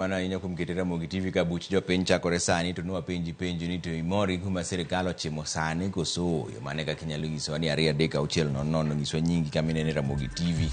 Mano ahinya kuom kete Ramogi TV ka buch jopiny chakore sani to nwapenji penjo ni to imor gi kuma sirikal ochimo sani koso ooyo. Mano e kaka inyalo nyisowa ni 2 3 6 0 0 nyiswa nyingi kama inene Ramogi TV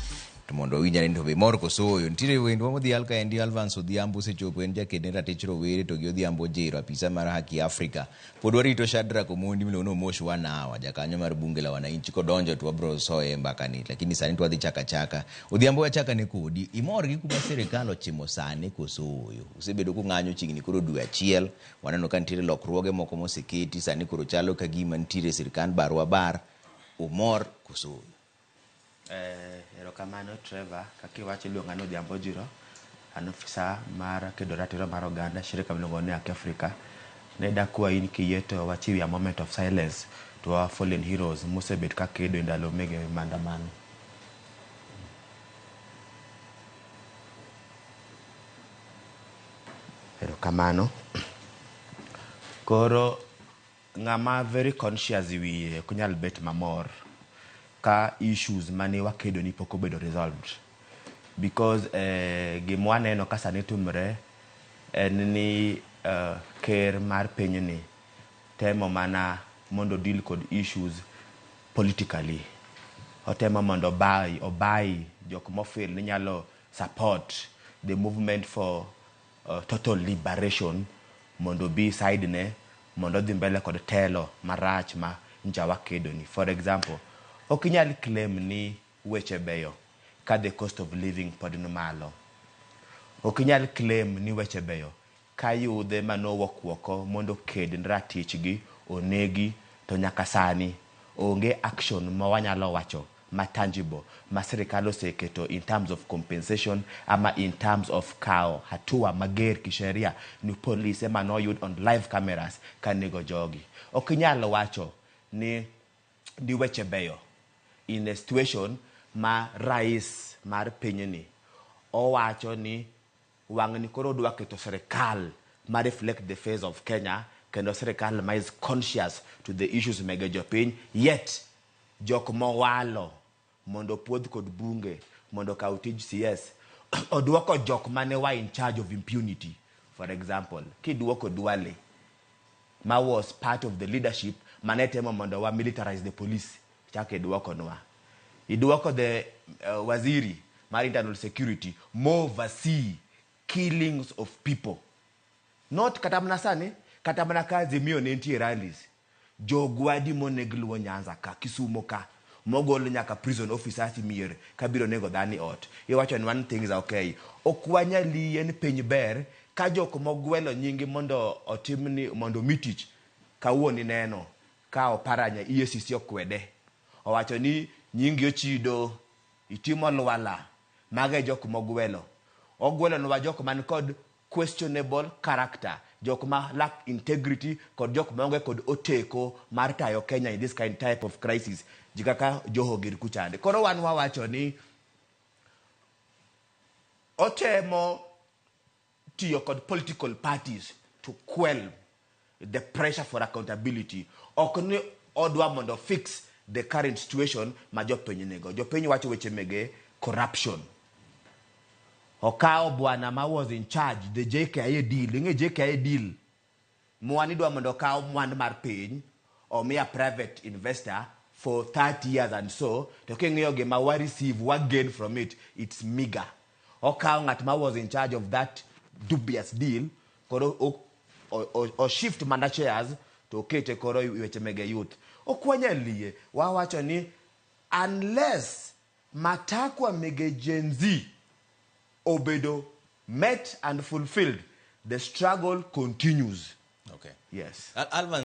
to mondo wawinj ane ni to be imor koso ooyo. Nitiere wendwa modhial kaendi Alvance Odhiambo osechopo en jaked ne ratich rowere to gi Odhiambo Ojiro apisa mar Haki Africa. Pod warito Shadrack Omondi miluongo ni Omosh One Hour, jakanyo mar bunge la wananchi kodonjo to wabro soye e mbaka ni, lakini sani to wadhi chaka chaka. Odhiambo wachaka ne kodi, imor gi kuma sirikal ochimo sani koso ooyo? Usebedo kung'anyo chiegni koro dwe achiel, waneno ka nitiere lokruoge moko moseketi, sani koro chalo ka gima nitiere sirikand barwa bar, umor koso ooyo? Erokamano Trevor, kaka iwacho iluonga ni Odhiambo Ojiro, an ofisa mar kedo ratiro mar oganda, shirika miluongo ni Haki Afrika. Ne dakwayi ni kiyie to wachiw a moment of silence to our fallen heroes mosebet ka kedo e ndalo mege maandamano. Erokamano. Koro Ng'ama very conscious wiye ok nyal bet mamor ka issues mane wakedo ni pok obedo resolved because gima waneno ka sani timre en ni ker mar pinyni temo mana mondo o deal kod issues politically. Otemo mondo obuy, obuy jok mo feel ni nyalo support the movement for total liberation mondo obi side ne mondo odhi mbele kod telo marach ma ncha wakedo ni. For example, ok inyal claim ni weche beyo ka the cost of living pod ni malo. Ok inyal claim ni weche beyo ka yudhe manowuok oko mondo oked ne ratichgi onegi to nyaka sani onge action ma wanyalo wacho ma tangible ma sirikal oseketo in terms of compensation ama in terms of kawo hatua mager kisheria ni polise mane oyud on live cameras ka nego jogi. Ok inyal wacho ni ni weche beyo in a situation ma rais mar pinyni owacho ni wang'ni koro odwa keto sirikal ma reflect the face of Kenya kendo sirikal ma is conscious to the issues mege jopiny yet Jok mowalo mondo opuodh kod bunge mondo okaw tij CS oduoko jok mane wa in charge of impunity. For example, kiduoko Duale ma was part of the leadership mane temo mondo wa militarize the police, ichako iduoko nwa. Iduoko the waziri mar internal security mo oversee killings of people. Not kata mana sani, kata mana ka Azimio ne nitie rallies, Jogwadi moneg Luo Nyanza ka, Kisumo ka, mogol nyaka prison officers mier kabiro nego dhano e ot. Iwacho ni one things are okay. Ok wanyal yie ni piny ber ka jok mogwelo nyingi mondo otimni mondo omi tich kawuono ineno ka Oparanya EACC okwede. Owacho ni nyingi ochido, itimo lwala. Mago e jok mogwelo. Ogwelonwa jok man kod questionable character, jok ma lack integrity kod jok maonge kod oteko mar tayo Kenya in this kind type of crisis, ji kaka Joho gir kuchande. Koro wan wawacho ni otemo tiyo kod political parties to quell the pressure for accountability. Ok ni odwa mondo fix the current situation ma jopiny nigo. Jopiny wacho weche mege corruption. Okawo bwana ma was in charge the JKIA deal. Ing'e JKIA deal? Mwani dwa mondo okaw mwandu mar piny omi a private investor for 30 years and so to king'iyo gima wa receive wa gain from it it's meager. Okawo ng'at ma was in charge of that dubious deal koro o, o, o, o shift mana shares to okete koro e weche mege youth. Ok wanyal yie. Wawacho ni unless matakwa mege Gen Z obedo met and fulfilled, the struggle continues. Okay. Yes. Alvan